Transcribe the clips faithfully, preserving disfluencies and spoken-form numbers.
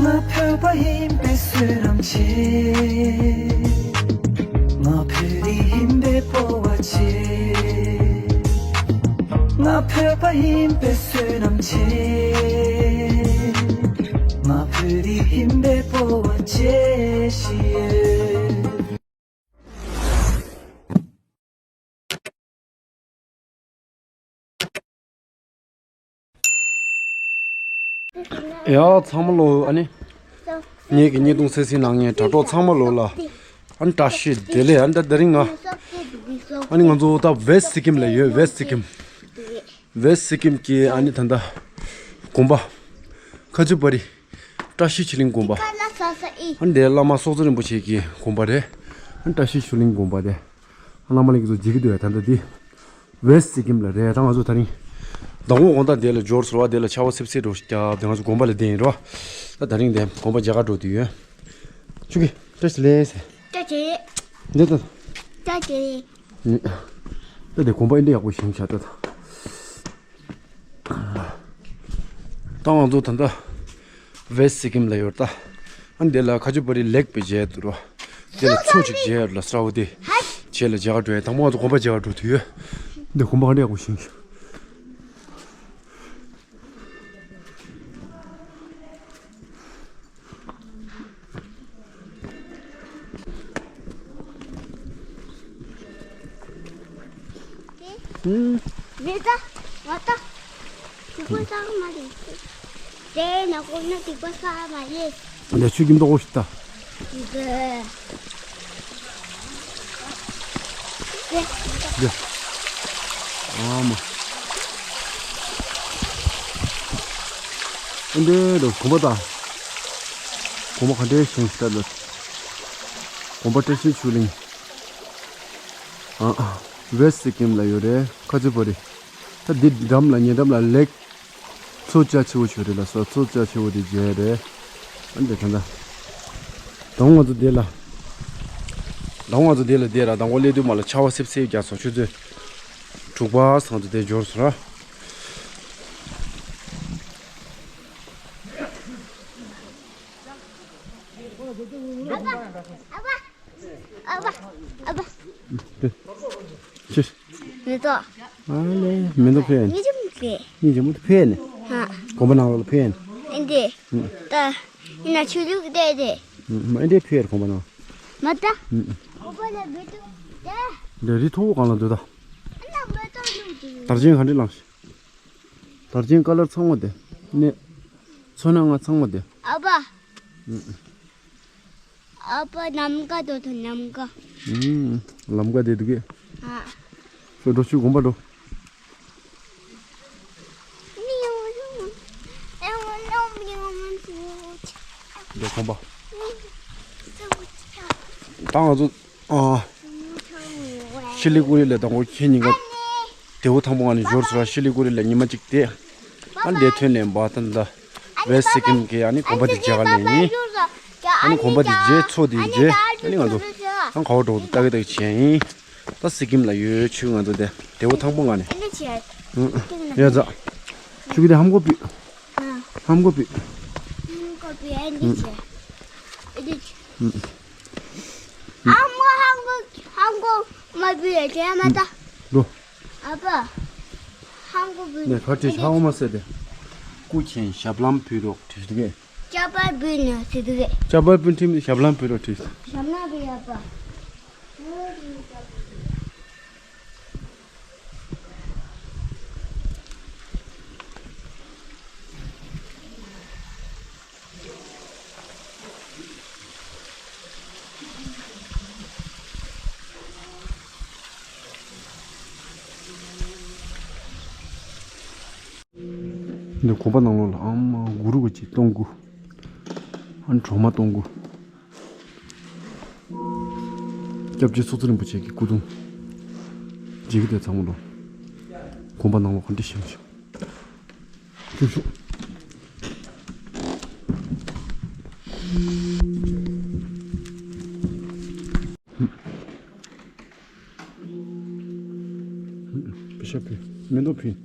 ང་བོད་པ་ཡིན་པའི་བསོད་ནམས་ཆེ། ང་བོད་རིགས་ཡིན་པའི་སྤོབས་པ་ཆེ། ང་བོད་པ་ཡིན་པའི་བསོད་ནམས་ཆེ། ང་བོད་རིགས་ཡིན་པའི་སྤོབས་པ་ཆེ་ཞིག་ཡོད། ཡ་ཚང་མ་ལོ། ཨ་ནི་ངེད་ཀྱི་བརྙན་ཐུང་གསན་གཟིགས་གནང་མཁན་དྲ་གྲོགས་ཚང་མ་ལོ་ལ་ཨ་ནི་བཀྲ་ཤིས་བདེ་ལེགས། ཨ་ནི་ད་དེ་རིང་ང་ཨ་ནི་ང་ཚོ་ད་ཝེ་སི་ཀིམ་ལ་ཡོད། ཝེ་སི་ཀིམ། ཝེ་སི་ཀིམ་གྱི་ཨ་ནི་ད་ལྟ་དགོན་པ་ཁ་ཆུ་བ་རི་བཀྲ་ཤིས་ཆོས་གླིང་དགོན་པ། ཨ་ནི་དེ་བླ་མ་སྲོག་རྩ་རིན་པོ་ཆེ་གི་དགོན་པ་རེད། ཨ་ནི་བཀྲ་ཤིས་ཆོས་གླིང་དགོན་པ་དེ་བླ་མ་ལགས་ཀྱིས་ཚོ་མཇལ་གྱི་འདུག་ད་ལྟ་དེ་ཝེ་སི་ཀིམ་ལ་རེད། ད་ང་ཚོ་ད་རིང་མདང་དགོང་དགོང་དག་དེ་ལ་འབྱོར་སོང་བ། དེ་ལ་ཆར་པ་སིབ་སིབ་འདྲ་བོ་ཞིག་བརྒྱབ། དེ་ང་ཚོ་དགོན་པ་ལ་བསྡད་ཡིན་རོ། ད་ད་རིང་དེ་དགོན་པ་མཇལ་ག་འགྲོ་དུས་ཡོད། ཆུ་གི་བཀྲ་ཤིས་བདེ་ལེགས། བཀྲ་ཤིས་བདེ་ལེགས། འདི་ལྟ། བཀྲ་ཤིས་བདེ་ལེགས། ད་དེ་དགོན་པ་ཨེ་འདྲ་ཡག་པོ་བཞེངས་བཞག་ད་ད། ད་ང་ཚོ་ད་ལྟ་ཝེ་སི་ཀིམ་ལ་ཡོད་ད། ཨ་འདི་ལ་ཁ་ཆུ་བ་རི་ལེག་པའི་མཇལ་དུ་རོ། འདི་ལ་མཚོ་ཅིག་མཇལ་ཡོད་ལ་སྲ་བོ་དེ། བྱས་ལ་མཇལ་ག་འགྲོ་ཡ། དང་པོ་ང་ཚོ་དགོན་པ་མཇལ་ག་འགྲོ་དུས་ཡོད། འདི་དགོན་པ་ག་འདྲ་ཡག་པོ་བཞེངས་ཤག་ཨུམ། མེད་ད། ང་ད། དེ་ཀོ་ས་མ་རེད། དེ་ན་ཀོ་ན་དེ་ཀོ་ས་མ་རེད། འདི་ཆུ་ཁྱིམ་ཏོག་ཞིག་ད། འདི། འདི། ཨ་མ། འདི་རུ་དགོན་པ་ད། དགོན་པ་ག་འདྲའི་བཞེངས་ཤག་ལ། དགོན་པ་བཀྲ་ཤིས་ཆོས་གླིང་། ཨ། ཝེ་སི་ཀིམ་ལ་ཡོད་རེད། ཁ་ཆུ་བ་རི། ད་འདི་འགྲམ་ལ་ཉེ་འགྲམ་ལ་ལེག་མཚོ་རྒྱ་ཆེ་བོ་ཞིག་རེད་ལ་སོ། མཚོ་རྒྱ་ཆེ་བོ་དེ་མཇལ་རེད། ཨ་འདི་ད་ད། དང་ང་ཚོ་འདི་ལ། དང་ང་ཚོ་འདི་ལ་འདི་ར་དང་པོ་སླེབས་དུས་མ་ལ་ཆར་པ་སིབ་སིབ་རྒྱག་སོང་། ཆུ་ཚོད་དྲུག་པ་ཙམ་དུ་འདིར་འབྱོར་སོང་ར། ཨ་ཕ། ཨ་ཕ། ཨ་ཕ། ཨ་ཕ། ཕྱིར། མེ་ཏོག་ཨ་ལེ། མེ་ཏོག་ཕུལ་ནས། ངེད་ཅག་མི་ཕུལ། ངེད་ཅག་མི་ཕུལ་ནས། ཧ། དགོན་པ་ནང་ལོགས་ལ་ཕུལ་ནས། ཨེ་འདི། ད། ཡིན་ན་ཆོས་ལུགས་དེ་དེ། མ་ཨེ་འདྲས་ཕུལ་དགོན་པ་ནང་། མ་ད། དགོན་པ་ལ་མེ་ཏོག་དེ། འདི་རི་མཐོ་པོ་སྒང་ལ་འདུག་ད། ཨ་ན་མེ་ཏོག་བླུགས་འདུག་དར་ཆེན་ག་འདྲས་ལངས་ཤིག་དར་ཆེན་ཀ་ལར་ཚང་མ་དེ། ནས། ཚོན་སྣ་ལྔ་ཚང་མ་དེ། ཨ་ཕ། ཨ་ཕ་ནམ་མཁའ་དོ་དོ་ནམ་མཁའ། ཨུམ། ལམ་ཀ་དེ་འདུག་གས། ཨ། ཁྱོད་འགྲོ་ཆུ་དགོན་པ་འགྲོ། འགྲོ་དགོན་པ། ད་ང་ཚོ། ཨ། ཤི་ལི་གུ་རི་ལ་དང་པོ་ཁྱེད་ཉིན་ཀ་དེའུ་ཐང་པོ་ང་ནི་འབྱོར་སོང་ར། ཤི་ལི་གུ་རི་ལ་ཉི་མ་གཅིག་བསྡད། ཨ་འདས་ཐོན་ནས་འབའ་ཐང་ད་ཝེ་སི་ཀིམ་གི་ཨ་ནི་དགོན་པ་དེ་མཇལ་ག་སླེབས་ཡིན། ཨ་ནི་དགོན་པ་དེ་མཇལ་མཚོ་དེ་མཇལ། ཨ་ནི་ང་ཚོ་ཨང་ག་བ་འགྲོ་འདུག་ལྟ་གི་ལྟ་གི་བྱས་ཡིན། ད་སི་ཀིམ་ལ་ཡོད་ཆུ་ང་ཚོ་དེ་དེའུ་ཐང་པོ་ང་ནི། ཨ་ནི་བྱས། ཡ་ཛ། ཆུ་གི་དེ་ཧམ་གོ་པི། ཧམ་གོ་པི། ཧམ་གོ་པི་ཨ་ནི་བྱས། ཨ་ནི་བྱས། ཨ་མོ་ཧང་གོ་ཧང་གོ་མ་བུ་ཡ་ཅེ་མ་ད། རོ། ཨ་ཕ། ཧང་གོ་བུ། ནས་ཁ་ཁྲིད་ཧ་གོ་མ་སེ་དེ། སྐུ་མཁྱེན་ཞབས་ལྷམ་ཕུལ་རོགས་བྲིས་འདུག་གས། ཅ་པར་བུ་ནས་ཟེར་འདུག་གས། ཅ་པར་བུ་ཁྲིམས་ཞབས་ལྷམ་ཕུལ་རོགས་བྲིས། ཞབས་ལྷམ་བུ་ཡ་ཕ། འདི་དགོན་པ་ནང་ལོགས་ལ་ཨ་མ་གུ་རུ་གི་ཅིག་སྟོང་དགུ། ཨ་ནི་གྲོག་མ་སྟོང་དགུ། སྐྱབས་རྗེ་སྲོག་རྩ་རིན་པོ་ཆེ་གི་སྐུ་གདུང་། མཇལ་གི་དེ་ཚང་མ་ལོ། དགོན་པ་ནང་ལོགས་ག་འདྲ་ཞིག་ཞུ། ཞུ་ཞུ། པེ་ཤ་ཕུལ། མེ་ཏོག་ཕུལ།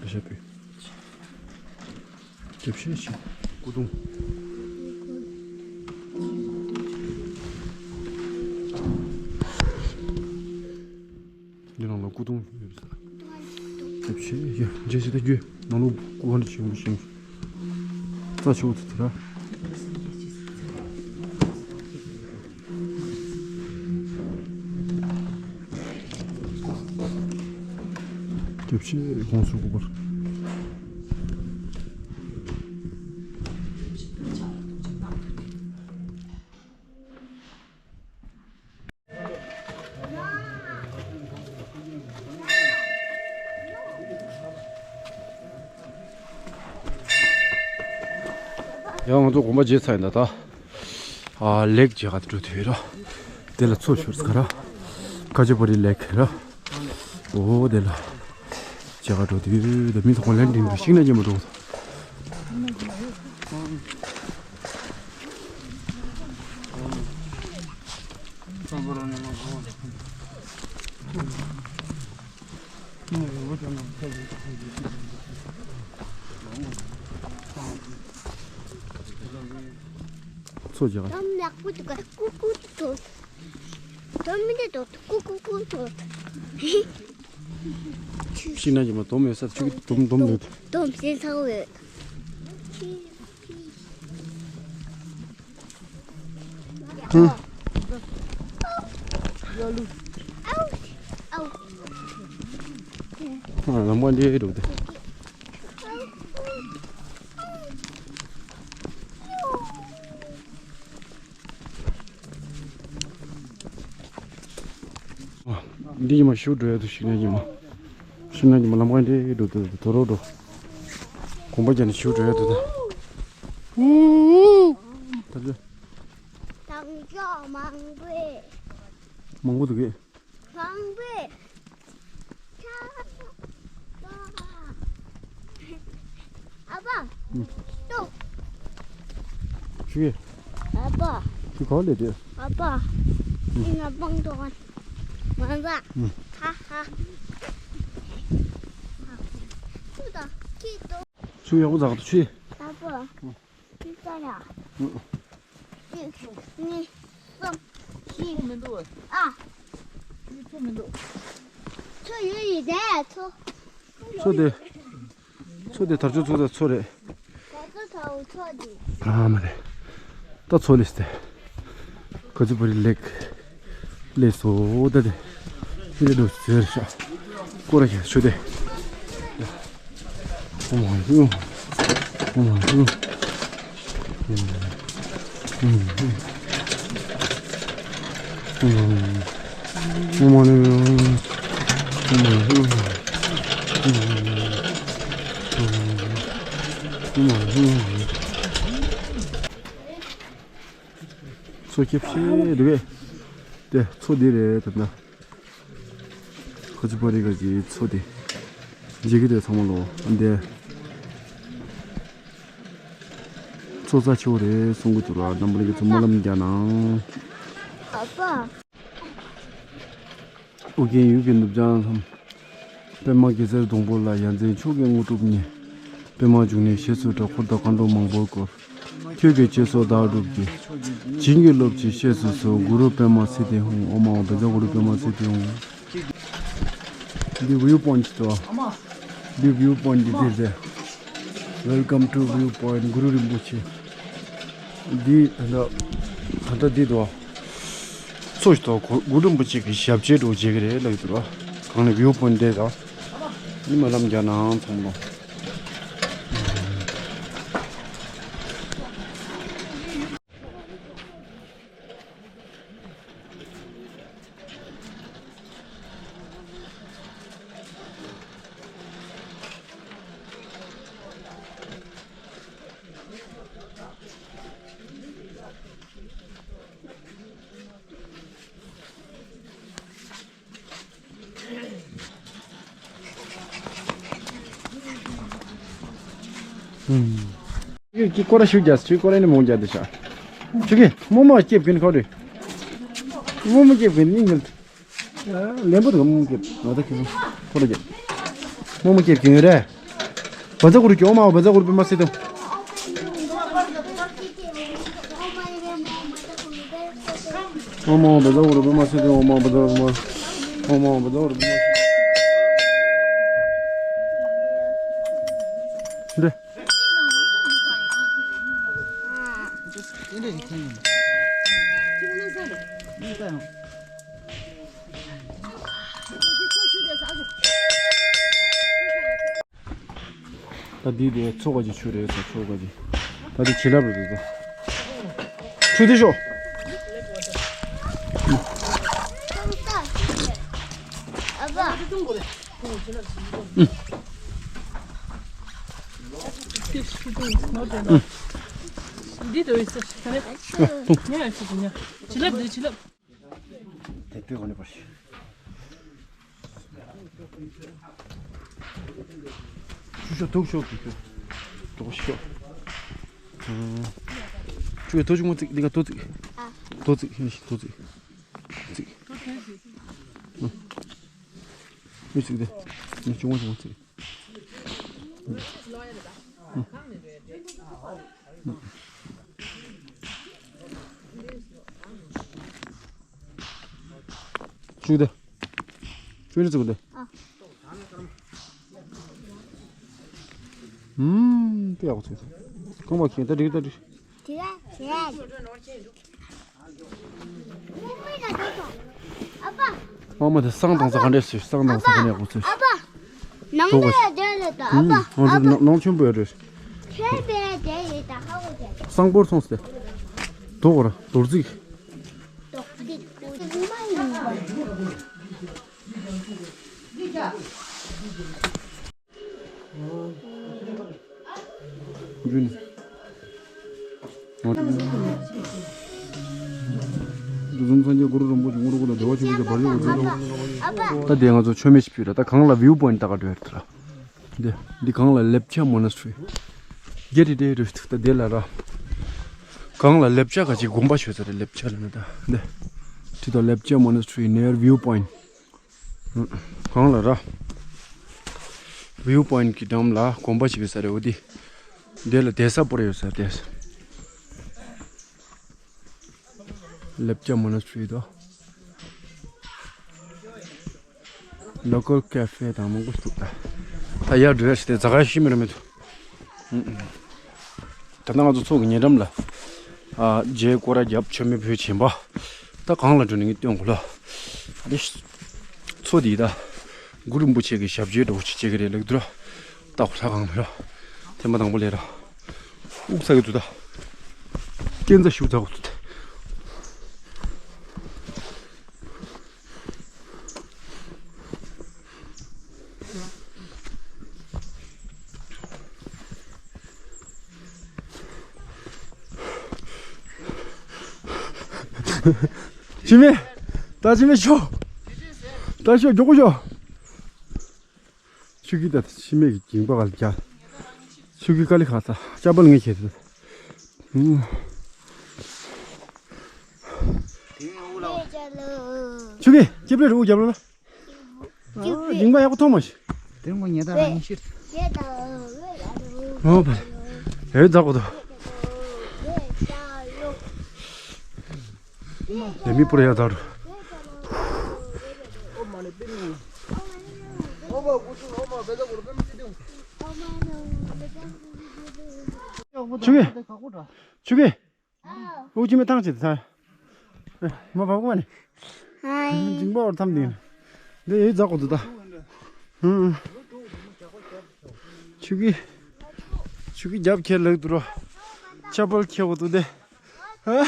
པེ་ཤ་ཕུལ། རྒྱབ་ཤེས་ཤིག་སྐུ་གདུང་། ཀུ་ཐུང་ཡོད་ས། ལྟ་བྱེད་ཡ་འཇལ་བྱེད་ད་རྒྱུ་ནང་ལོགས་ཀུ་ཧ་ལ་ཆེན་པོ་ཞིང་། རྩ་ཆེ་བོ་དེ་དེ་ར། ལྟ་བྱེད་ཁོང་ཚོ་གུ་པར། ཡང་ང་ཚོ་དགོན་པ་མཇལ་ཚར་ཡིན་ད་ད། ཨ་ལེགས་མཇལ་ཁ་འགྲོ་དུས་ར། དེ་ལ་མཚོ་ཤོར་ས་ར། ཀ་ཅི་པ་རི་ལེགས་ར། ཨོ་དེ་ལ། མཇལ་ཁ་འགྲོ་དུས་ད་མི་ཚོ་ཁོ་ལན་འདྲེན་འདུག་ཤིང་ན་ཉི་མ་འགྲོ། མཚོ་རྒྱག་དོམ་ནག་པོ་འདུག་ག་ཀུ་ཀུ་འདུག་དོམ་མི་འདུག་ཀུ་ཀུ་ཀུ་འདུག་ཤིང་ན་ཉི་མ་དོམ་ཡོད་ས་ཆུ་གི་དོམ་དོམ་འདུག་དོམ་སེ་ཚ་བོ་ཡོད། ཧུམ། ཨ་ལམ་ཀ་འདི་འགྲོ་དེ། འདི་ཉི་མ་ཞུ་འགྲོ་ཡ་དུ་ཤིང་ན་ཉི་མ། ཤིང་ན་ཉི་མ་ལམ་ཀ་འདི་འགྲོ་དུ་དོ་རོ་འགྲོ། གོམ་པ་རྒྱག་ནས་ཞུ་འགྲོ་ཡ་དུ་ད། ད་ལོ། དང་ཅོག་མང་པོས། མང་པོ་འདུག་གས། མང་པོས། ཨ་ཕ། ཨུ། ལྟོས། ཞུ་གས། ཨ་ཕ། ཞུ་ག་ལས་དེ། ཨ་ཕ། ཨུ། ཨི་ང་སྤང་ཏོ་ག་མ་ཟ། ཨུ། ཧ་ཧ། ཏུ་ད་ཁྱི་ཏོ། ཞུ་ཡག་པོ་ཟ་ག་ཏུ་ཆུ། ཨ་ཕ། ཨུ། ཅི་ལྟར་ཡ། ཨུ། གཅིག་གཉིས། གསུམ། བཞི། ཨ། མཚོ་མི་འདུག་མཚོ་ཡོད་ཡོད་དེ་མཚོ། མཚོ་དེ། མཚོ་དེ་དར་ལྕོག་ཚོ་དང་མཚོ་རེད། དར་ལྕོག་ཚ་བོ་མཚོ་དེ། ཨ་མ་རེད། ད་མཚོ་ལིས་ཏེ། ག་ཚོད་པ་རི་ལེགས། ལེགས་སོ་ད་དེ། འདི་འདྲ་ཟེར་ཤག་སྐོར་ར་ཞིག་ཆུ་དེ། མཚོ་ཁེབས་ཤེས་འདུག་གས། དེ་མཚོ་འདི་རེད་ད་ལྟ། ཁ་ཆུ་པ་རི་ག་གི་མཚོ་དེ། མཇལ་གི་རེད་ཚང་མ་ལོ། ཨ་འདི། མཚོ་རྩ་ཆེ་བོ་རེད་གསུང་གི་འདུག་ར། རྣམ་པ་ལྷན་རྒྱས་ཚོ་སྨོན་ལམ་རྒྱག་གནང་། ཨ་ཕ། ཨོ་རྒྱན་ཡུལ་གྱི་ནུབ་བྱང་ལྷ། པདྨ་གེ་སར་སྡོང་པོ་ལ། ཡ་མཚན་མཆོག་གི་དངོས་གྲུབ་བརྙེས། པདྨ་འབྱུང་གནས་ཞེས་སུ་གྲགས། འཁོར་དང་མཁའ་འགྲོ་མང་པོས་བསྐོར། ཁྱོད་ཀྱི་སྤྱན་སོགས་བདག་སྒྲུབ་ཀྱིས། བྱིན་གྱིས་རློབས་ཀྱིས་གཤེགས་སུ་གསོལ། གུ་རུ་པདྨ་སིདྡྷི་ཧཱུྃ། ཨོཾ་ཨཱཿཧཱུྃ་བཛྲ་གུ་རུ་པདྨ་སིདྡྷི་ཧཱུྃ། འདི་view point ཅིག་འདུག་འདི་view point འདི་འདི་རེད། Welcome to view point གུ་རུ་རིན་པོ་ཆེ། འདི་ད་ལྟ་ད་ལྟ་འདི་འདུག་མཚོ་ཞིག་འདུག་གུ་རུ་རིན་པོ་ཆེ་གི་ཞབས་རྗེས་འདྲ་བོ་མཇལ་གི་རེད་ལབ་ཀྱི་འདུག་གང་ནས་view point འདི་དང་། ཉི་མ་ལམ་རྒྱག་ནའང་ཚང་མ། ཀི་ཀོ་ར་ཤུ་རྒྱ་སུ་ཀོ་ར་ནི་མོ་རྒྱ་དེ་ཤ། ཆུ་གི་མོ་མོ་སྐྱེབ་ཀིན་ཁོ་རེ། མོ་མོ་སྐྱེབ་ཀིན་ནི་ངལ། ལེན་པོ་དུ་མོ་སྐྱེབ་ང་ད་ཁྱེད་ཁོ་ར་རྒྱ། མོ་མོ་སྐྱེབ་ཀིན་རེ། བཛྲ་གུ་རུ་ཀྱི་ཨོཾ་ཨཱཿཧཱུྃ་བཛྲ་གུ་རུ་པདྨ་སིདྡྷི་ཧཱུྃ། ཨོཾ་ཨཱཿཧཱུྃ་བཛྲ་གུ་རུ་པདྨ་སིདྡྷི་ཧཱུྃ། ཨོཾ་ཨཱཿཧཱུྃ་བཛྲ་གུ་རུ་པདྨ་སིདྡྷི་ཧཱུྃ། ཨོཾ་ཨཱཿཧཱུྃ་བཛྲ་གུ་རུ་པདྨ། འདི། ད་འདི་དེ་ཚོ་ག་ཅིག་ཆུ་རེད་ཟེར། ཚོ་ག་ཅིག་ད་འདི་བྱིན་རླབས་རེད་འདུག་ད། ཆུ་འདི་ཤོག་འདི་དོ་ཡིས་ཁ་ནས་ཉ་ཡ་ཆུ་དུ་ཉ། བྱིན་རླབས་འདི་བྱིན་རླབས། དེ་ལྟོས་གོ་ནས་པར་ཤི། ཆུ་ཤོག་དུག་ཤོག་གི་ཤོག་དུག་ཤོག་ཆུ་གི་དུག་ཆུང་མ་ཙིག་འདི་ག་དུག་ཙིག་དུག་ཙིག་ཧི་ཤི་དུག་ཙིག་ཙིག་མི་ཙིག་དེ་མི་ཆུང་མ་ཆུང་མ་ཙིག་ཆུ་དེ། ཆུ་ནི་ཙིག་དེ། ཨ། ཨུམ། དེ་ཡག་པོ་ཚོད། གང་བ་ཁྱེད་ད་འགྲིག་ད་འགྲིག་དེ་ག་དེ་ག་ཨ་མ་དེ་བསང་བཏང་ས་ག་འདྲས་ཟེར། བསང་བཏང་ས་ག་འདྲས་ཡག་པོ་ཟེར། ཨ་ཕ། ནང་དུ་ཡ་དེ་རེད་ད། ཨ་ཕ། ཨ་ཕ། ནང་ཆེན་པོ་ཡ་རེད། ཁྱོད་པས་དེ་རེད་ད། ཧ་གོ་གི། བསང་ཕོར་སོང་སྟེ། དོག་ར་རྡོ་རྩིག་དོག་རྩིག་དོག་རྩིག་མ་ཡིན་པ། རྒྱུན། འདུ་འཛོམས་སངས་རྒྱས་གུ་རུ་རིན་པོ་ཆེ་དངོས་གྲུབ་ཀུན་དང་བདེ་བ་ཆེན་པོ་ཆེ་བར་ཆད་འགོག་ཚུལ་དང་། ད་དེ་ང་ཚོ་མཆོད་མེ་ཞིག་ཕུལ་ར། ད་གང་ལ་view point ལྟ་ག་འགྲོ་ཡ་རེད་ད། འདི་འདི་གང་ལ་ལེབ་ཅ་monastery། རྒྱ་རི་རེ་རེ་ད་དེ་ལ་ར། གང་ལ་ལེབ་ཅ་ག་ཅིག་དགོན་པ་ཞོད་ས་རེད། ལེབ་ཅ་ལ་ན་ད་འདི། ཁྲི་ཐོག་ལེབ་ཅ་monastery near view point། གང་ལ་ར། view point གི་འགྲམ་ལ་དགོན་པ་ཞིག་ཡོད་ས་རེད། འོ་དེ། དེ་ལ་བསྡད་ས་པོ་ར་ཡོད་ས་རེད། ལེབ་ཅ་monastery དང་། local cafe དང་མང་པོ་ཞིག་འདུག་ད་ཡར་འགྲོ་ཡ་ཞིག་དེ་ཛ་ག་ཤི་མི་ར་མི་འདུག་ད་ལྟ་ང་ཚོ་ཚོགས་ཀྱི་ཉེ་འགྲམ་ལ། ཨ། རྗེ་སྐོར་ར་རྒྱབ་མཆོད་མེ་ཕུལ་བྱིན་པ། ད་གང་ལ་འགྲོ་ནས་ངས་སྟོན་དགོས་ལ། ཨ་ནི། ཚོ་འདི་ད། གུ་རུ་རིན་པོ་ཆེ་གི་ཞབས་རྗེས་འདྲ་བོ་ཅིག་བྱེད་ཀྱི་རེད་ལབ་འདུག་ར། ད་གོ་ས་གང་མེད་ར། ཐེངས་མ་དང་པོ་ལས་ར། དབུགས་ཚ་གི་འདུག་ད། སྐྱེ་འཛའ་ཤུགས་ཚ་གི་འདུག་ད། ཕྱི་མེ། ད་ཕྱི་མེ་ཤོག་ད་ཤོག་མགྱོགས་པོ་ཤོག་ཆུ་ཁྱི་ད་ཕྱི་མེ་གི་འགྱིང་བག་ལ་རྒྱག་ཆུ་ཁྱི་དཀའ་ལས་ཁག་ད་ཅ་པལ་ངས་ཁྱེར་ད། ཆུ་ཁྱི་སྐྱིབས་རེ་རུ་རྒྱབ་ལ། འགྱིང་བག་ཡག་པོ་མཐོང་མ་ཤི། དེ་ངོ་ཉེ་ད་རང་ཤིར། ཨོ་བ། ཨེ་ཛ་གོ་དོ། ལེ་མི་པུར་ཡ་ད་རུ། ཆུ་གི་ཆུ་གི་འུ་ཅི་མི་ཐང་ཆེ་ད། མ་བབ་གོ་ནི། ཧའི། འགྱིང་བག་འོར་ཐམ་དེ་ནི། འདི་ཡི་ཛ་གོ་དོ་ད། ཧུམ། ཆུ་གི་ཆུ་གི་རྒྱབ་ཁྱེར་ལག་ཏུ་རོ། ཆ་པལ་ཁྱེར་གོ་དོ་དེ། ཧ།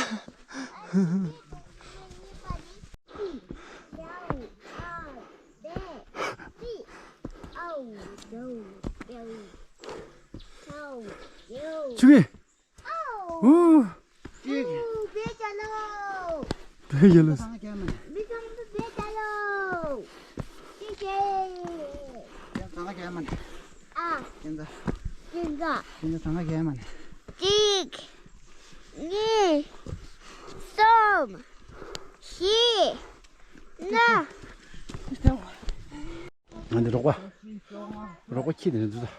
ཆུ་གི་འུ། ཅིག་འུ། བེ་ཅ་ལོ། བེ་ཅ་ལོ། མི་ཚང་མ་བེ་ཅ་ལོ། ཅིག་ཅེ། ཡང་ཚང་མ་རྒྱ་མ་ནི། ཨ། ཅན་ཙ། ཅན་ཙ། ཅན་ཙ་ཚང་མ་རྒྱ་མ་ནི། གཅིག་གཉིས། གསུམ། བཞི། ལྔ། ང་འདི་རོགས་པ། རོགས་པ་ཁྱི་དེ་འདྲ་འདུག་ད།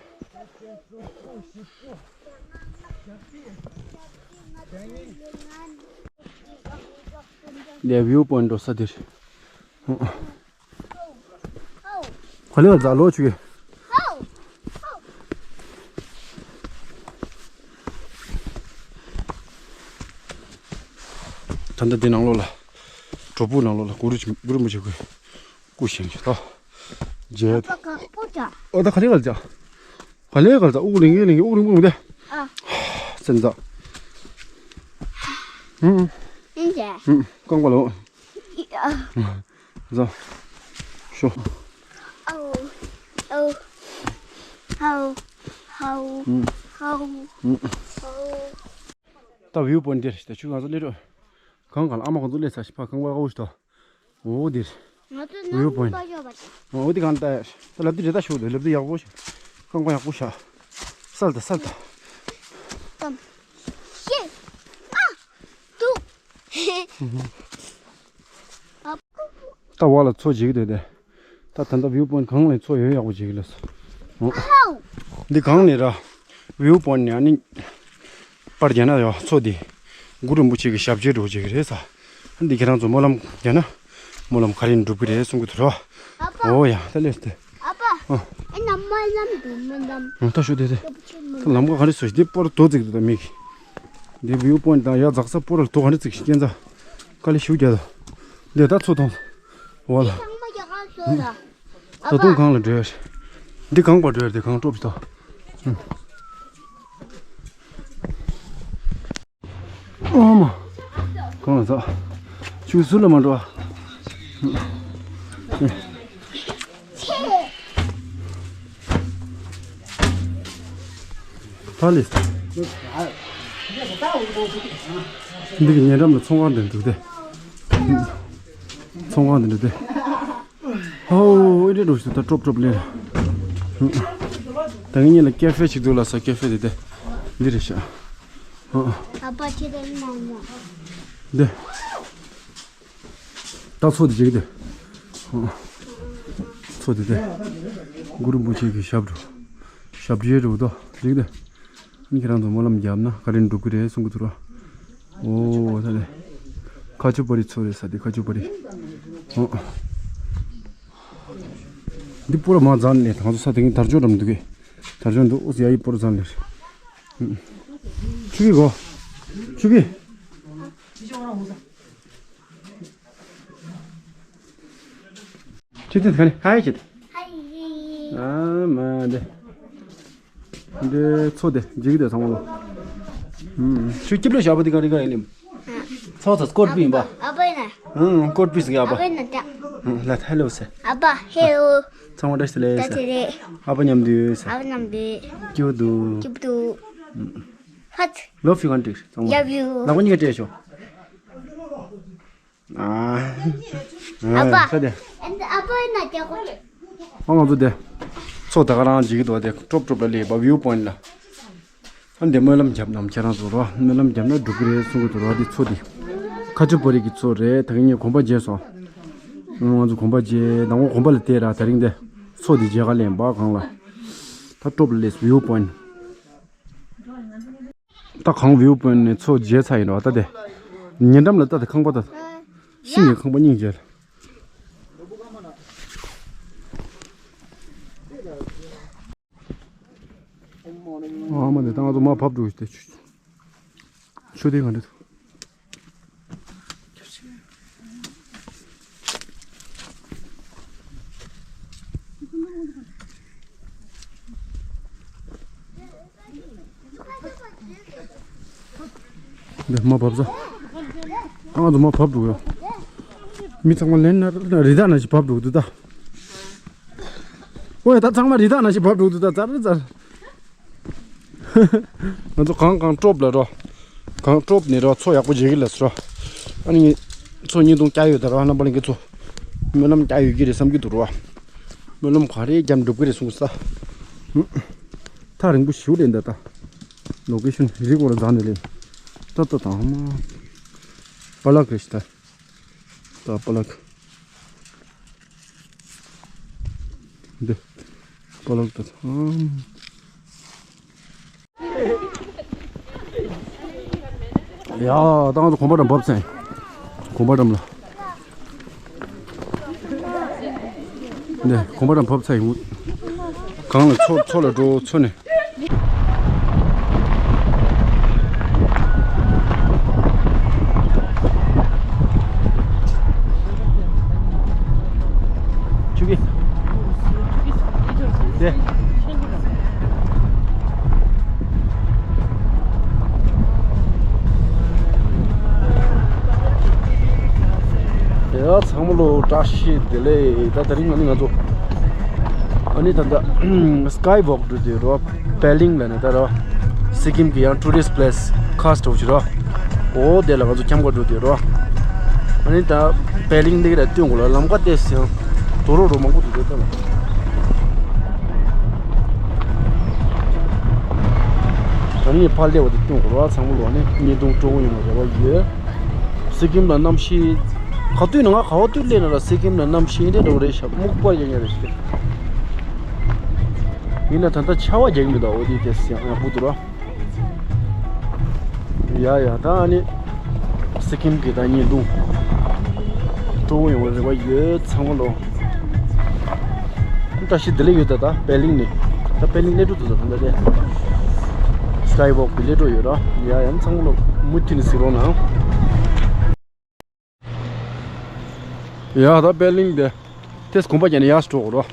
འདི་བིའུ་པོ་ཡིན་འགྲོ་ས་དེ་རེད། ག་ལེར་འཛག་ལོ་ཆུ་གི། ད་ལྟ་འདི་ནང་ལོགས་ལ། བྲག་ཕུག་ནང་ལོགས་ལ་གུ་རུ་གུ་རུ་རིན་པོ་ཆེ་གི་སྐུ་བཞེངས་ཀྱི་ད། མཇལ་དུ། ཨོ་ད་ག་ལེ་ག་ལེ་ཅག་ག་ལེ་ག་ལེ་ཅག་དབུགས་ལེན་གི་ལེན་གི་དབུགས་རིང་པོ་འདི། ཨ། སེམས་ཙག་ཧུམ། ཨིན་ཅེ། ཧུམ། རྐང་པ་ལོ། ཨ། ཟ། ཤོ། ཨའོ། ཨའོ། ཧའོ། ཧའོ། ཧུམ། ཧའོ། ཧུམ། ཧའོ། ད་བིའུ་པོ་ཡིན་ཊི་འདིར་ད་ཆུ་ང་ཚོ་སླེབས་རོགས། གངས་གང་ལ་ཨ་མ་ཁོང་ཚོ་སླེབས་ཚར་ཤག་ཕ་གངས་པ་ཨའོ་ཤི་ཏོ། འོ་འདིར། ང་ཚོ་བིའུ་པོ་ཡིན་ཊི་འདི། འོ་འདི་གང་ལྟ་ཡ། ད་ལབ་དུས་རེ་ད་ཤོག་དུ་ལབ་དུས་ཡག་པོ་ཤག་རྐང་པ་ཡག་པོ་ཤག་སལ་ད་སལ་ད། ཏམ། ཤེ། ཨ། དུ། ད་བ་ལ་མཚོ་འཇིག་འདུག་དེ། ད་ད་ལྟ་བིའུ་པོ་ཡིན་ཊི་གངས་ལ་མཚོ་ཡོད་ཡག་པོ་འཇིག་ལ་སོ། འདི་གངས་ནས་ར། བིའུ་པོ་ཡིན་ཊི་ནས་ཨ་ནི། པར་རྒྱག་ན་ཡང་མཚོ་འདི། གུ་རུ་རིན་པོ་ཆེ་གི་ཞབས་རྗེས་འགྲོ་བྱེད་ཀྱི་རེད་ས། འདི་ཁྱེད་རང་ཚོ་སྨོན་ལམ་རྒྱག་ན། སྨོན་ལམ་ག་རེ་འགྲུབ་ཀྱི་རེད་གསུང་གི་འདུག་ར། ཨ་ཕ། འོ་ཡ་ད་ལེས་ཏེ། ཨ་ཕ། ཨ། ཨེ་ན་སྨོན་ལམ་འདུག་སྨོན་ལམ། ཨ་ད་ཤོད་དེ་དེ། ད་ལམ་ཁ་ག་རེ་སོ་ཞིག་འདི་པོར་རྡོ་བརྩིགས་འདུག་ད་མིག་འདི་བིའུ་པོ་ཡིན་ཊི་དང་ཡ་འཛག་ས་པོ་ར་ལ་དུ་ག་འདྲ་བརྩིགས་ཤིག་སྐྱེན་ཚ། དཀའ་ལས་ཞུ་རྒྱ་དོ། འདི་ད་ཚོ་ཐོང་། འོ་ལ། ཚང་མ་རྒྱ་གར་བཟོ་ལ། ད་དུང་གང་ལ་འགྲོ་ཡ་རེད། འདི་གང་པར་འགྲོ་ཡ་རེད་གང་སྤྲོ་པི་ཏོ། ཨོ་མ། གང་ལ་ཚ། ཆུ་ཟུར་ལ་མ་འགྲོ་ཨ། ད་ལེས། འདི་གི་ཉེ་འགྲམ་ལ་ཚོང་ཁང་འདི་འདུག་སྟེ། ཚོང་ཁང་འདི་འདུག་སྟེ། ཧོ་ཨེ་རེད་འགྲོ་ཞིག་ད་ཀྲོབ་ཀྲོབ་ལེ། ད་ངེད་གཉིས་ལ་ཀེ་ཧྥེ་ཞིག་འདུག་ལ་ས་ཀེ་ཧྥེ་འདི་སྟེ། འདི་རེད་ཤག་ཨ་པ་ཁྱེད་ལ་མ་མ། འདི། ད་མཚོ་དེ་འཇིག་དེ། མཚོ་དེ་དེ། གུ་རུ་རིན་པོ་ཆེ་གི་ཞབས་རུ། ཞབས་རྗེས་རུ་དོ་འཇིག་དེ། ཁྱེད་རང་ཚོ་སྨོན་ལམ་བརྒྱབ་ན་ག་རེ་འགྲུབ་ཀྱི་རེད་གསུང་གི་འདུག་ར། ཨོ་ད་དེ། ཁ་ཆུ་པ་རི་མཚོ་རེད་ས་དེ་ཁ་ཆུ་པ་རི། ཨོ། འདི་པུ་ར་མ་ཛན་ནས་ད་ང་ཚོ་ས་དེ་གིན་དར་ལྕོག་འགྲམ་འདུག་གི། དར་ལྕོག་འདུག་ཨོ་ཡ་ཡི་པུ་ར་ཛན་ལེར། ཆུ་གི་གོ། ཆུ་གི། ཁྱེད་ཚོས་ག་ནས་ཧའི་བྱེད། ཧའི། ཨ་མ་འདི། འདི་མཚོ་དེ་འཇིག་དེ་ཚང་མ་ལོ། ཨུམ། ཁྱོད་སྐྱིབས་ལ་ཞག་པ་འདི་ག་རི་ག་ཡིན་ལེམ། མཚོ་ཚ་སྐོར་པི་ཡིན་པ། ཨ་པ་ཡིན་ན། ཨུམ་སྐོར་པི་ཟིག་ཡ་པ། ཨ་པ་ཡིན་ན་ད། ཨུམ་ལ་ཧེ་ལོ་ཟེར། ཨ་པ་ཧེ་ལོ། ཚང་མ་བཀྲ་ཤིས་བདེ་ལེགས་ཟེར། བཀྲ་ཤིས་བདེ་ལེགས། ཨ་པ་མཉམ་དུ་ཟེར། ཨ་པ་མཉམ་དུ། སྐྱིད་པོ་འདུག་སྐྱིད་པོ་འདུག་ཧད། ལོ་ཕི་གན་ཏིག་ཚང་མ། ཡབ་ཡུ། ལག་པ་གཉིས་ཀ་སྤྲད་ཤོག་ཨ། ཨ་པ། ཨ་ས་དེ། ཨ་པ་ཡིན་ན་རྒྱ་གོ། ཨ་ང་ཚོ་དེ། མཚོ་ད་ག་རང་འཇིག་གི་འདུག་དེ་ཀྲོབ་ཀྲོབ་ལ་སླེབས་པ་བིའུ་པོ་ཡིན་ལ། ཨ་འདི་སྨོན་ལམ་བརྒྱབ་ནམ་ཁྱེད་རང་ཚོ་རོ་སྨོན་ལམ་བརྒྱབ་ན་འགྲུབ་གི་རེད་གསུང་གི་འདུག་རོ་འདི་མཚོ་འདི། ཁ་ཆུ་པ་རི་གི་མཚོ་རེད་ད་གིན་ངས་གོམ་པ་བརྗེས་སོང་། ང་ཚོ་གོམ་པ་བརྗེས་དང་པོ་གོམ་པ་ལ་བལྟས་ར་དེ་རིང་དེ། མཚོ་འདི་མཇལ་ཁ་ལེན་པ་གང་ལ། ད་ཀྲོབ་ལ་སླེབས་བིའུ་པོ་ཡིན། ད་གང་བིའུ་པོ་ཡིན་ནས་མཚོ་མཇལ་ཚར་ཡིན་རོ་ད་དེ། ཉེ་འགྲམ་ལ་ད་དེ་ཁང་པ་ད། ཤིང་གི་ཁང་པ་སྙིང་རྗེ། ཨ་མ་དེ་ད་ང་ཚོ་མ་བབས་འགྲོ་ཞིག་དེ་ཆུ། ཆུ་དེ་ག་འདྲ་འདུག་འདི་མ་བབས་ས། ཨ་ང་ཚོ་མ་བབས་འགྲོ་ཡོད། མི་ཚང་མ་ལན་ན་རི་དྭགས་ན་ཞིག་བབས་འགྲོ་འདུག་ད། ཨོ་ཡ་ད་ཚང་མ་རི་དྭགས་ན་ཞིག་བབས་འགྲོ་འདུག་ད་ཙར་ཙར། ང་ཚོ་གང་གང་ཀྲོབ་ལ་རོ། གང་ཀྲོབ་ནས་རོ་མཚོ་ཡག་པོ་མཇལ་གི་ལ་སོ་རོ། ཨ་ནི་མཚོ་བརྙན་ཐུང་བསྐྱལ་ཡོད་ད་རོ་རྣམ་པ་ལྷན་རྒྱས་ཚོ། སྨོན་ལམ་བསྐྱལ་ཡོད་ཀྱི་རེད་བསམ་གྱི་འདུག་རོ། སྨོན་ལམ་ག་རེ་བརྒྱབ་འགྲུབ་ཀྱི་རེད་གསུངས་ས། ཐག་རིང་པོ་ཞིག་རེད་འདི་ད། ལོ་ཀེ་ཤོན་རི་སྐོར་ལ་འཛེགས་ནས་ལེན། ཏག་ཏག་དང་མ། པ་ལག་རེད་ཤི་ད། ད་པ་ལག་འདི། པ་ལག་ད། ཡ་ད་ང་ཚོ་གོམ་པ་འགྲམ་བབས་ཚེ། གོམ་པ་འགྲམ་ལ། འདི་གོམ་པ་འགྲམ་བབས་ཚེ་ཡིན། གང་ལ་མཚོ་མཚོ་ལ་འགྲོ་མཚོ་ནས། ཡ་ཚང་མ་ལོ་བཀྲ་ཤིས་བདེ་ལེགས། ད་དེ་རིང་ང་ནི་ང་ཚོ་ཨ་ནི་ད་ད་སི་ཀའི་ཝོག་འགྲོ་དུས་རོ། པེ་ལིང་ལ་ནི་ད་རོ། སི་ཀིམ་གི་ཡང་ཊུ་རིསི་པི་ལེ་སི་ཁ་སི་ཊི་འོ་ཞིག་རོ། འོ་དེ་ལ་ང་ཚོ་འཁྱམ་ག་འགྲོ་དུས་རོ། ཨ་ནི་ད་པེ་ལིང་འདི་ག་ལ་སྟོན་དགོས་ལ། ལམ་ཁ་བལྟས་ཟིན་དོ་རོ་རོ་མང་པོ་འདུག་དེ་ལྟ་ལ། ཨ་ནི་ཕར་སླེབས་པ་དེ་སྟོན་དགོས་རོ། ཚང་མ་ལོ་ཨ་ནི་བརྙན་ཐུང་སྤྲོ་པོ་ཡོང་བའི་རེ་བ་ཡོད། སི་ཀིམ་ལ་གནམ་གཤིས་ག་དུས་ན་ང་ག་བ་དུས་སླེབས་ན་ལ་སི་ཀིམ་ལ་གནམ་གཤིས་འདི་འདྲ་བོ་རེད་ཤག་སྨུག་པ་ཡང་ཡང་རེད་ཤག་ཡིན་ན་ད་ལྟ་ཆར་པ་རྒྱག་གི་མི་འདུག་འོ་དེ་དེ་ཡང་ཡག་པོ་འདུག་ར། ཡ་ཡ་ད་ཨ་ནི་སི་ཀིམ་གི་ད་བརྙན་ཐུང་སྤྲོ་པོ་ཡོང་བའི་རེ་བ་ཡོད་ཚང་མ་ལོ། བཀྲ་ཤིས་བདེ་ལེགས་ཡོད་ད། ད་པེ་ལིང་ནས་ད་པེ་ལིང་སླེབས་འགྲོ་འདུག་ད་ད་ལྟ་དེ་སི་ཀའི་ཝོག་གི་སླེབས་འགྲོ་ཡོད་ར། ཡ་ཡ་ཚང་མ་ལོ་མུ་མཐུད་ནས་གཟིགས་རོགས་གནང་། ཡ་ད་པེ་ལིང་དེ་དེས་གོམ་པ་བརྒྱབ་ནས་ཡར་འགྲོ་དགོས་རོ།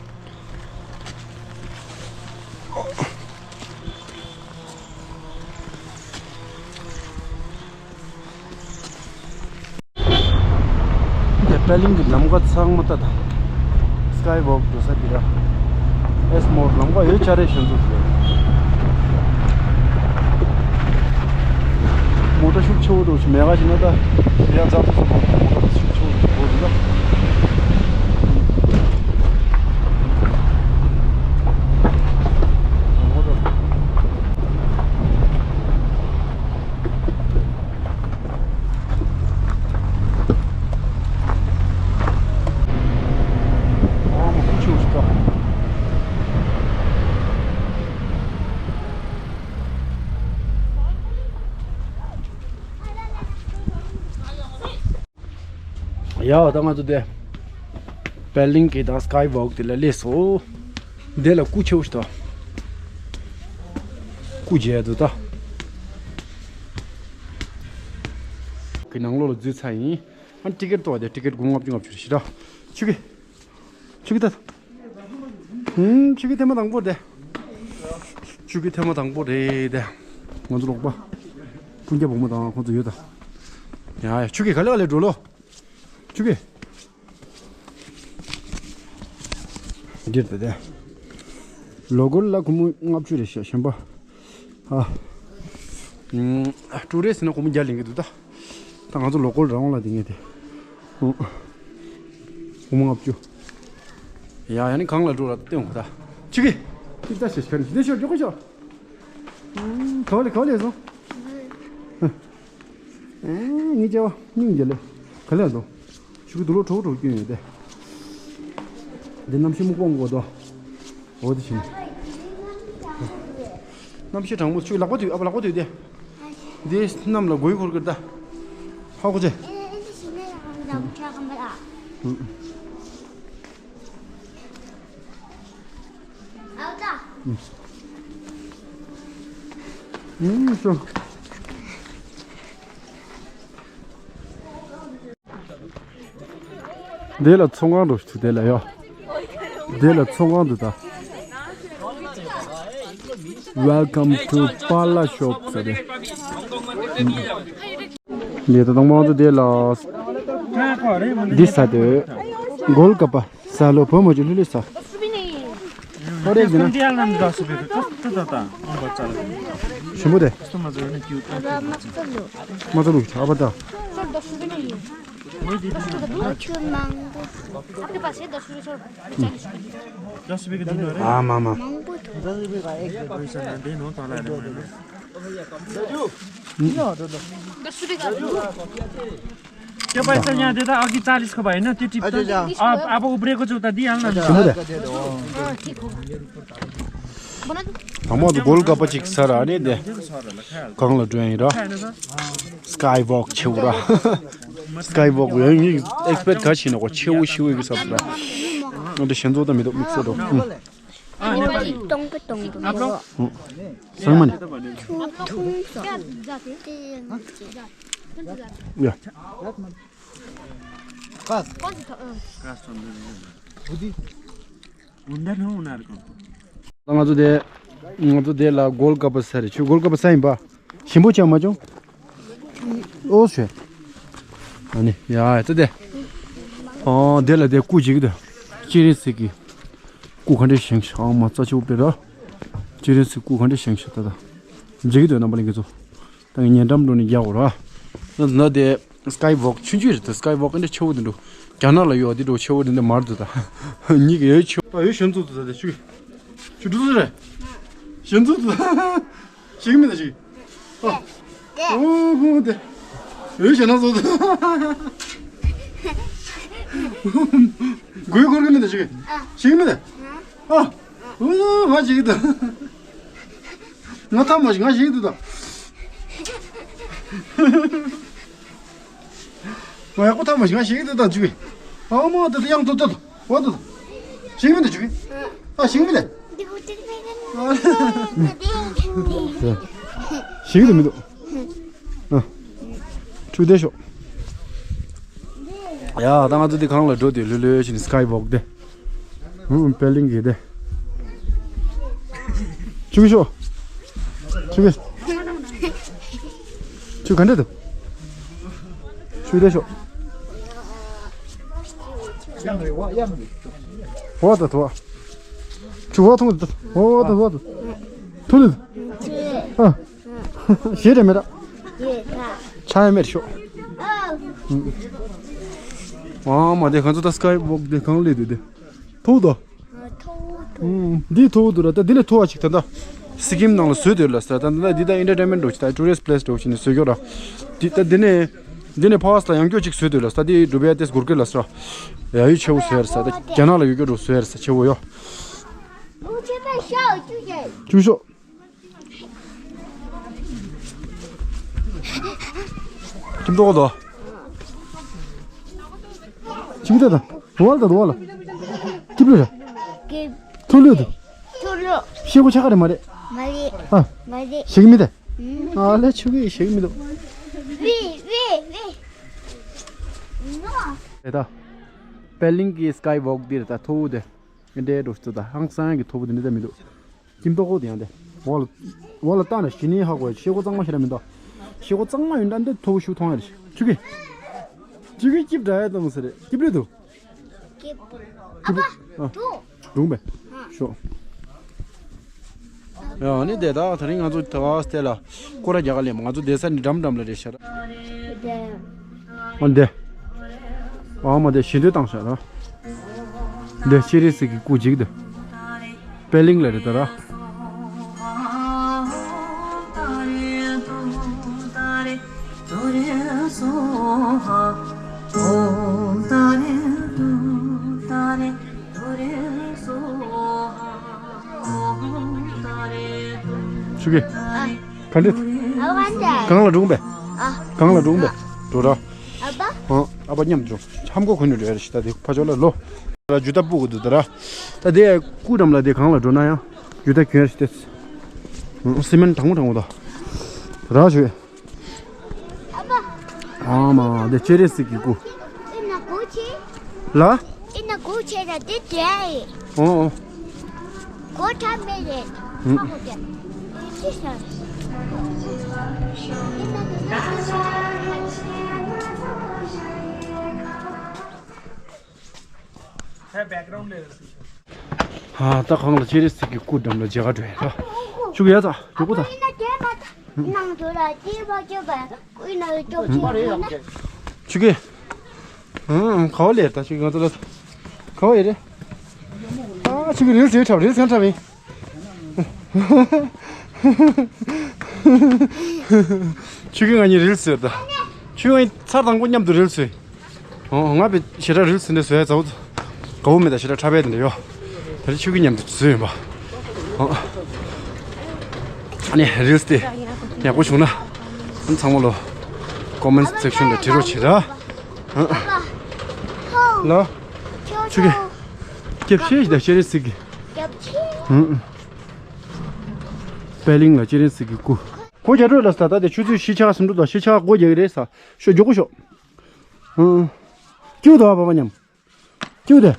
དེ་པེ་ལིང་གི་ལམ་ཁ་ཚང་མ་ལྟ་དང་། སི་ཀའི་ཝོག་འགྲོ་ས་འདི་ར། ཨེས་མོར་ལམ་ཁ་ཡོད་ཆ་རེ་ཞོན་ཚུལ་ཟེར། མོ་ཊ་ཤུགས་ཆེ་བོ་འགྲོ་ཞིག་མེད་ག་ཞིག་ན་ད། དེ་ཡང་རྫ་ཐོག་སོང་མོ་ཊ་ཤུགས་ཆེ་བོ་འགྲོ་འདུག་ད། ཡ་ད་ང་ཚོ་དེ་པེ་ལིང་གི་དང་སི་ཀའི་ཝོག་དེ་ལ་སླེབས་སོང་། དེ་ལ་སྐུ་ཆེ་བོ་ཞིག་དང་། སྐུ་མཇལ་འདུག་ད། གི་ནང་ལོགས་ལ་འཛུལ་ཚར་ཡིན། ཨ་ཊི་ཀེ་ཊི་ཏོ་དེ་ཊི་ཀེ་ཊི་དགུ་ལྔ་བཅུ་ལྔ་བཅུ་རེད་ཤི་ད། ཆུ་གི་ཆུ་གི་ད། ཧུམ། ཆུ་གི་ཐེངས་མ་དང་པོ་རེད་དེ། ཆུ་གི་ཐེངས་མ་དང་པོ་རེད་དེ། ང་ཚོ་རོགས་པ་སྤུན་ཀྱག་བུ་མོ་དང་ཁོང་ཚོ་ཡོད་ད། ཡ་ཡ་ཆུ་གི་ག་ལེ་ག་ལེ་འགྲོ་ལོ། ཆུ་གི་འདིར་དེ་དེ། ལོ་གོར་ལ་སྒོར་མོ་ལྔ་བཅུ་རེད་ཤག་གཞན་པ། ཨ། ཨུམ། ཊུ་རི་སི་ན་སྒོར་མོ་བརྒྱ་ལེན་གི་འདུག་ད། ད་ང་ཚོ་ལོ་ཀལ་རང་ལ་དེ་ངས་དེ། ཨུ། སྒོར་མོ་ལྔ་བཅུ། ཡ་ཡ་ནི་གང་ལ་འགྲོ་ལ་སྟོན་གོ་ད། ཆུ་གི་ཅིག་ད་ཤེས་ཁན་འདི་ཤོར་ཇོ་ཁོ་ཤོར། ཨུམ། ག་བ་ལེ་ག་བ་ལེ་སོང་། ཨེ། ངའི་སྐྱེ་བ་སྙིང་རྗེ་ལེ། ག་ལེ་སོང་། ཆུ་གི་དུག་ལོག་གྲོག་གྲོག་སྐྱོན་ཡོད་དེ། འདི་གནམ་གཤིས་སྨུག་པ་འོང་གོ་དོ། འོ་དེ་བཞིན། གནམ་གཤིས་གྲང་མོ་ཆུ་ལག་པ་དུས་ཨ་ཕ་ལག་པ་དུས་དེ། འདི་གནམ་ལ་གོས་འཁོར་གི་ད། ཧ་གོ་ཆེ། ཨུམ། ཨུམ། ཤོ། དེ་ལ་ཚོང་ཁང་འགྲོ་ཞིག་དེ་ལ་ཡོ། དེ་ལ་ཚོང་ཁང་འདུག་ད། Welcome to Pala Shop ཟེར་ཏེ། ལས་ད་དང་མང་དུ་དེ་ལ། འདི་ས་དེ། གོལ་ཀ་པ། ས་ལོ་བོ་མ་ཅུ་ལྷི་ལྷི་ས། ཁོ་རེ་ཟིན་ན། ཞིམ་པོ་དེ། མ་ཚ་ལུག་ཆ་པ་ད། ཨ་མ་མ། ཁྱེད་པ་ས་ཉ་དེ་ད་ཨ་ཀི་ཙ་ལིས་ཁོ་པ་ཡིན་ན་དེ་ཀྲིབ་ཨ་ཅོ་ཅོ། ཨ་ཨ་པོ་འུ་བྲེ་ཀོ་ཅོ་ད་འདི་ཡང་ན་ཞིམ་པོ་དེ། དང་པོ་དེ་གོལ་ཀ་པ་ཅིག་ཟ་ར་ནི་དེ། གང་ལ་འགྲོ་ཡིན་ར། སི་ཀའི་ཝོག་ཆེ་བོ་ར། སི་ཀའི་ཝོག་ཡང་ངས་ཨེག་སི་པེག་ག་བྱས་ན་གོ་ཆེ་བོ་ཞེ་བོ་ཡོད་གི་ཟ་ར། འདི་ཞེ་ཚོ་ད་མི་འདུག་དམིགས་བསལ་འགྲོ། ཨ། ནེ་པ་ལི་སྟོང་པ་སྟོང་པ་མོ། ཨུ། ཚང་མ་ནི། ཐུང་ཐུང་སོ། ཡ། ང་ཚོ་དེ། ང་ཚོ་དེ་ལ་གོལ་ཀ་པ་ཟ་རེད། ཁྱོད་གོལ་ཀ་པ་ཟ་ཡིན་པ། ཞིམ་པོ་ཆགས་མ་བྱུང་། ཨོ་ཤེ། ཨ་ནི་ཡ་ཙི་དེ། ཨ་དེ་ལ་དེ་སྐུ་འཇིག་དུ། སྤྱན་རས་གཟིགས་ཀྱི་སྐུ་ག་འདྲས་བཞེངས་ཤག་ཨང་མ་རྩ་ཆེ་བོ་དཔེ་ར། སྤྱན་རས་གཟིགས་སྐུ་ག་འདྲས་བཞེངས་ཤག་ད་ད། འཇིག་དུ་རྣམ་པ་ལྷན་རྒྱས་ཚོ། ད་ངས་ཉེ་འགྲམ་འགྲོ་ནས་རྒྱག་འོ་ར། ད་ད་དེ་སི་ཀའི་ཝོག་ཆུང་ཆུང་རེད་དོ། སི་ཀའི་ཝོག་འདི་ཆེ་བོ་འདི་འགྲོ། རྒྱ་ནག་ལ་ཡོད་འདི་འགྲོ་ཆེ་བོ་འདི་འདི་མར་འདུག་ད། ཉིག་ཡོད་ཆེ་བོ། ད་ཡོད་གཞོན་ཚོ་འདུག་ད་དེ་ཆུ། ཆུ་འགྲོ་ཚོ་རེད། གཞོན་ཚོ་འདུག་ད། ཤེས་ཀྱི་མེད་ད་ཤེས། ཨ། ཨོ་ཧོ་དེ། འོད་ཞེ་ན་བཟོ་དེ། མགོའི་འཁོར་གྱི་མེད་ད་ཤེས། ཤེས་ཀྱི་མེད་ད། ཨ། ཨོ་ང་ཤེས་ཀྱི་འདུག་ང་ཐ་མ་ཤེས་ང་ཤེས་ཀྱི་འདུག་ད། ང་ཡག་པོ་ཐ་མ་ཤེས་ང་ཤེས་ཀྱི་འདུག་ད་ཅུ་གི། ཨ་མ་དེ་དེ་ཡང་ཏོ་ཏོ་ཏོ། ཝ་དོ། ཞིག་མི་འདུག་ཅིག་ཨ་ཞིག་མི་འདུག་ཞིག་འདུག་མི་འདུག་ཨ། ཁྲུས་བསྡད་ཤོག་ཡ་ད་ང་ཚོ་འདི་གང་ལ་འགྲོ་དེ་ལྷོད་ལྷོད་བྱས་ནས་སི་ཀའི་ཝོག་དེ། ཧུམ་པེ་ལིང་གི་དེ། ཆུ་གི་ཤོག་ཆུ་གི། ཆུ་ག་འདྲ་འདུག་ཆུ་དེ་ཤོག་འོ་ད་དོ། ཆུ་འོ་ཐུང་འདུག་འོ་ད་འོ་ད། ཐུང་འདུག་ཨ། ཞེ་རེ་མེད་ར། ཆ་ཡ་མེད་ཤོག་ཨ་མ་དེ་ག་ཚོད་ད་སི་ཀའི་ཝོག་དེ་གང་ལས་འདུག་དེ། ཐུག་དོ། ཨུམ། འདི་ཐུག་འདུག་ར། ད་འདི་ལས་ཐུག་པ་ཅིག་ད་ལྟ་སི་ཀིམ་ནང་ལ་བཟོས་འདུག་ལ་ས། ད་ལྟ་འདི་ད་ཨེན་ཊར་ཊེན་མེན་ཊི་འདྲ་ཅིག་ད་ཊུ་རི་སི་ཊི་པི་ལེ་སི་འདྲ་ཅིག་ནས་བཟོས་ཀྱོག་ར། འདི་ད་འདི་ནས་འདི་ནས་ཕ་བ་སི་ལ་ཡང་ཀྱོག་ཅིག་བཟོས་འདུག་ལ་ས། འདི་འགྲུབ་ཡ་ཏེས་སྒོར་ཀེ་ལ་ས། ཡ་ཡུལ་ཆེ་བོ་བཟོས་ཡ་ར་ས། ད་རྒྱ་ནག་ལ་ཡོད་ཀྱོག་འགྲོ་བཟོས་ཡ་ར་ས་ཆེ་བོ་ཡོ། ཅུ་ཤོག་ཁྱིམ་ཐོག་དོ། ཁྱིམ་ཐོག་དོ། དོ་བ་ལ་དོ་བ་ལ། སྐྱིབ་ལུས་རེད། ཐུག་ལུས་དོ། ཐུག་ལུས། ཤེས་གོ་ཆ་ག་རེད་མ་རེད། མ་རེད། ཨ། མ་རེད། ཞིག་མི་དེ། ཨ་ལེ་ཆུ་གི་ཞིག་མི་འདུག་ཝི་ཝི་ཝི། རེད་ད། པེ་ལིང་གི་སི་ཀའི་ཝོག་འདི་རེད་ད། མཐོ་བོ་དེ། འདྲའི་འགྲོ་ཚུལ་ད་ཧང་སང་གི་མཐོ་བོ་དེ་འདྲ་ད་མི་འདུག་ཁྱིམ་ཐོག་ཁོག་དེ་ཡང་དེ། འོག་ལ། འོག་ལ་བཏང་ནས་ཞི་ནི་ཧ་གོ་ཡ། ཤེལ་སྒོ་གཙང་མ་ཞེ་དྲག་མི་འདུག་ཤེལ་སྒོ་གཙང་མ་ཡོད་འདྲ་འདི་མཐོ་བོ་ཤུགས་མཐོང་ཡ་རེད། ཆུ་གི་ཆུ་གི་སྐྱིབ་འདྲ་ཡ་དང་ཟེར་རེད། སྐྱིབ་ལུས་འདུག་སྐྱིབ་ཨ་ཨ་ཕ། འདུག་སྒྲུང་བས། ཤོག་ཡ་ནི་དེ་ད་དེ་རིང་ང་ཚོ་ད་སྟེ་ལ་སྐོར་ར་རྒྱག་ག་ལེ། ང་ཚོ་བསྡད་ས་ནི་འགྲམ་འགྲམ་ལ་རེད་ཤག་ཨ་འདི། ཨ་མ་འདི་ཞི་འདོད་བཏང་ཤག་ར། འདི་སྤྱན་རས་གཟིགས་ཀྱི་སྐུ་འཇིག་འདི། པེ་ལིང་ལ་རེད་ད་ར། ཆུ་གི་ག་འདྲ། ཨ་བ་འདྲ། གང་ལ་འགྲོ་གི་པས། ཨ། གང་ལ་འགྲོ་གི་པས། འགྲོ་ར། ཨ་ཕ། ཨ་ཨ་ཕ་མཉམ་འགྲོ། ཧམ་གོ་གོ་ནུ་འགྲོ་ཡ་རེ་ཞིག་ད་དེ་ཕ་ཆོ་ལ་ལོ། ར་ཇུ་ཏ་སྤུ་གུ་འདུག་ད་ར། ད་དེ་སྐུ་འགྲམ་ལ་དེ་གང་ལ་འགྲོ་ན་ཡང་ཇུ་ཏ་གྱོན་ཡ་རེ་ཞིག་སྟེ། སི་མེན་དྲང་མོ་དྲང་མོ་ད། ར་ཞུ། ཨ་མ་དེ་སྤྱན་རས་གཟིགས་ཀྱི་སྐུ། ཨེ་ན་གོ་ཆེ། ལ། ཨེ་ན་གོ་ཆེ་ད་དེ་དེ་ཨེ། ཨོ་ཨོ། གོ་ཐ་མེ་རེད། ཧུམ། ཧ་གོ་དེ། ཅི་ས། ཧ་ད་གང་ལ་སྤྱན་རས་གཟིགས་ཀྱི་སྐུ་འགྲམ་ལ་མཇལ་ཁ་འགྲོ་ཡ་ད། ཆུ་གི་ཡ་ད་ཇོ་གོ་ད། ཆུ་གི། ཨང་ག་བ་ལེར་ད་ཆུ་གི་ང་ཚོ་ལ་ག་བ་ཡེ་རེད། ཨ་ཆུ་གི་རིལ་ཟེར་འཁྲབ་རིལ་ཟེར་འཁྲབ་ཡིན། ཆུ་གི་ང་གཉིས་རིལ་ཟེར་ད། ཆུ་གི་ང་གཉིས་ཚར་དང་པོ་མཉམ་དུ་རིལ་ཟེར། ཨོ་ང་པའི་ཞེ་དྲག་རིལ་ཟེར་ནས་བཟོ་ཡ་ཚ་བོ། དགའ་བོ་མེད་ད་ཞེ་དྲག་འཁྲབ་པའི་དེ་འདྲ་ཡོད། ད་རེས་ཆུ་གི་མཉམ་དུ་བཟོས་ཡིན་པ། ཨོ། ཨ་ནི་རིལ་དེ་ཡག་པོ་བྱུང་ན་ཨ་ནི་ཚང་མ་ལོ་ཀོ་མེན་སེག་ཤན་ལ་བྲིས་རོགས་བྱེད་ར། ཨ་ལོ། ཆུ་གི་སྐྱབས་ཆེ་ཞིག་ད་སྤྱན་རས་གཟིགས་ཀྱི། སྐྱབས་ཆེ། ཨུ་ཨུ། པད་གླིང་ལ་སྤྱན་རས་གཟིགས་ཀྱི་སྐུ། ཁོ་རྒྱ་སྒྲོལ་ལ་ས་ད་དེ་ཆུ་ཚོད་བཞི་ཆ་སུམ་ཅུ་དང་བཞི་ཆ་སྒོ་རྒྱག་གི་རེད་ས། ཤོག་མགྱོགས་པོ་ཤོག་ཨུ་ཨུ། སྐྱིད་དོ་བ་བ་མཉམ། སྐྱིད་དེ།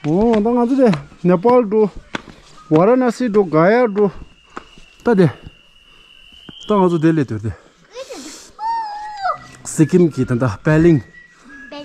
འོ་ད་ང་ཚོ་དེ་ནེ་པཱལ་འགྲོ། ཝ་ར་ཎ་སི་འགྲོ། ག་ཡ་འགྲོ། ད་དེ། ད་ང་ཚོ་དེ་སླེབས་དུས་དེ། སི་ཀིམ་གྱི་ད་ད་པད་གླིང་། པད་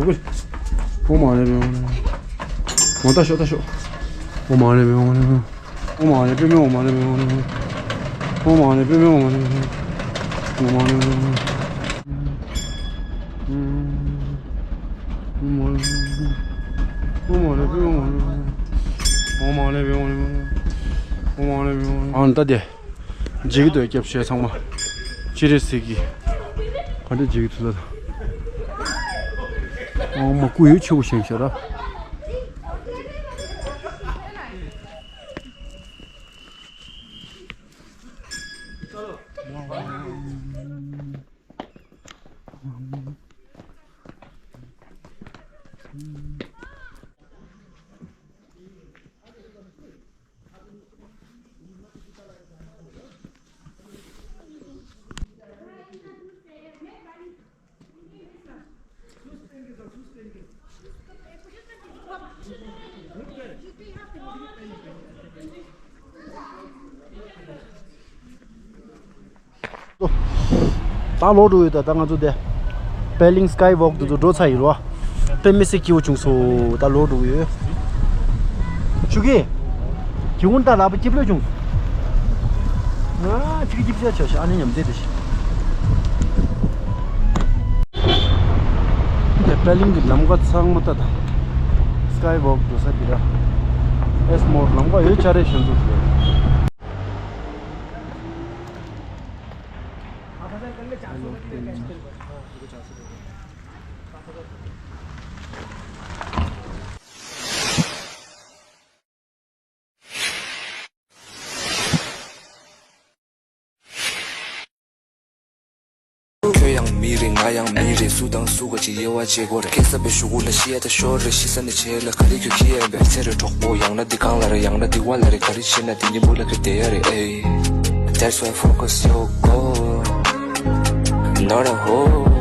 ཞབས་སྐུ། ཨོཾ་མ་ཎི་པདྨེ་ཧཱུྃ། འོ་ད་ཤོག་ད་ཤོག་ཨོཾ་མ་ཎི་པདྨེ་ཧཱུྃ། ཨོཾ་མ་ཎི་པདྨེ་ཧཱུྃ། ཨོཾ་མ་ཎི་པདྨེ་ཧཱུྃ། ཨོཾ་མ་ཎི་པདྨེ་ཧཱུྃ། ཨོཾ་མ་ཎི་པདྨེ་ཧཱུྃ། ཨོཾ་མ་ཎི་པདྨེ་ཧཱུྃ། ཨོཾ་མ་ཎི་པདྨེ་ཧཱུྃ། ཨོཾ་མ་ཎི་པདྨེ་ཧཱུྃ། ཨ་ནི་ད་དེ། མཇལ་གྱི་འདུག་སྐྱབས་ཆེ་ཚང་མ། སྤྱན་རས་གཟིགས་ཀྱི། ག་འདྲ་མཇལ་གྱི་འདུག་ལ། ཨོ་མ་སྐུ་ཡོད་ཆེ་བོ་བཞེངས་ཤག་ར། ད་ལོག་འགྲོ་ཡོད། ད་ད་ང་ཚོ་དེ་པེ་ལིང་སི་ཀའི་ཝོག་དེ་ཚོ་འགྲོ་ཚར་ཡིན་རོ། དཔེ་མི་སྲིད་སྐྱིད་པོ་བྱུང་སོང་། ད་ལོག་འགྲོ་གི་ཡོད། ཆུ་གི། ཁྱེད་ཀུན་ད་ལག་པ་སྐྱིད་པོ་བྱུང་། ང་ཆུ་གི་སྐྱིད་པོ་བྱ་ཤག་ཨ་ནི་མཉམ་རྩེ་དེ་ཤི། དེ་པེ་ལིང་གི་ལམ་ཁ་ཚང་མ་ད་ད། སི་ཀའི་ཝོག་འགྲོ་ས་དེ་ར། ཨེས་མོར་ལམ་ཁ་ཡོད་ཆ་རེ་ཞིག་འདུག་ཁྱོད་ཡང་མི་རེད། ང་ཡང་མི་རེད། སུ་དང་སུ་ག་ཅིག་དབྱེ་བ་འབྱེད་དགོས་རེད། སྐད་ས་པའི་གཞུག་གུ་ལ་ཤི་ཡ་ད་ཤོར་རེད། ཤི་ས་ནས་བྱེད་ལ་ག་རེ་ཁྱོད་ཁྱི་ཡ་བས་ཚེ་རེ་གྲོགས་པོ། ཡང་ན་འདི་གང་ལ་རེད། ཡང་ན་འདི་བ་ལ་རེད། ག་རེ་བྱེད་ན་འདི་གཉིས་པོ་ལ་ཁྱོད་བསྡད་ཡ་རེད། ཨེ། That's why focus your goal, not a hole.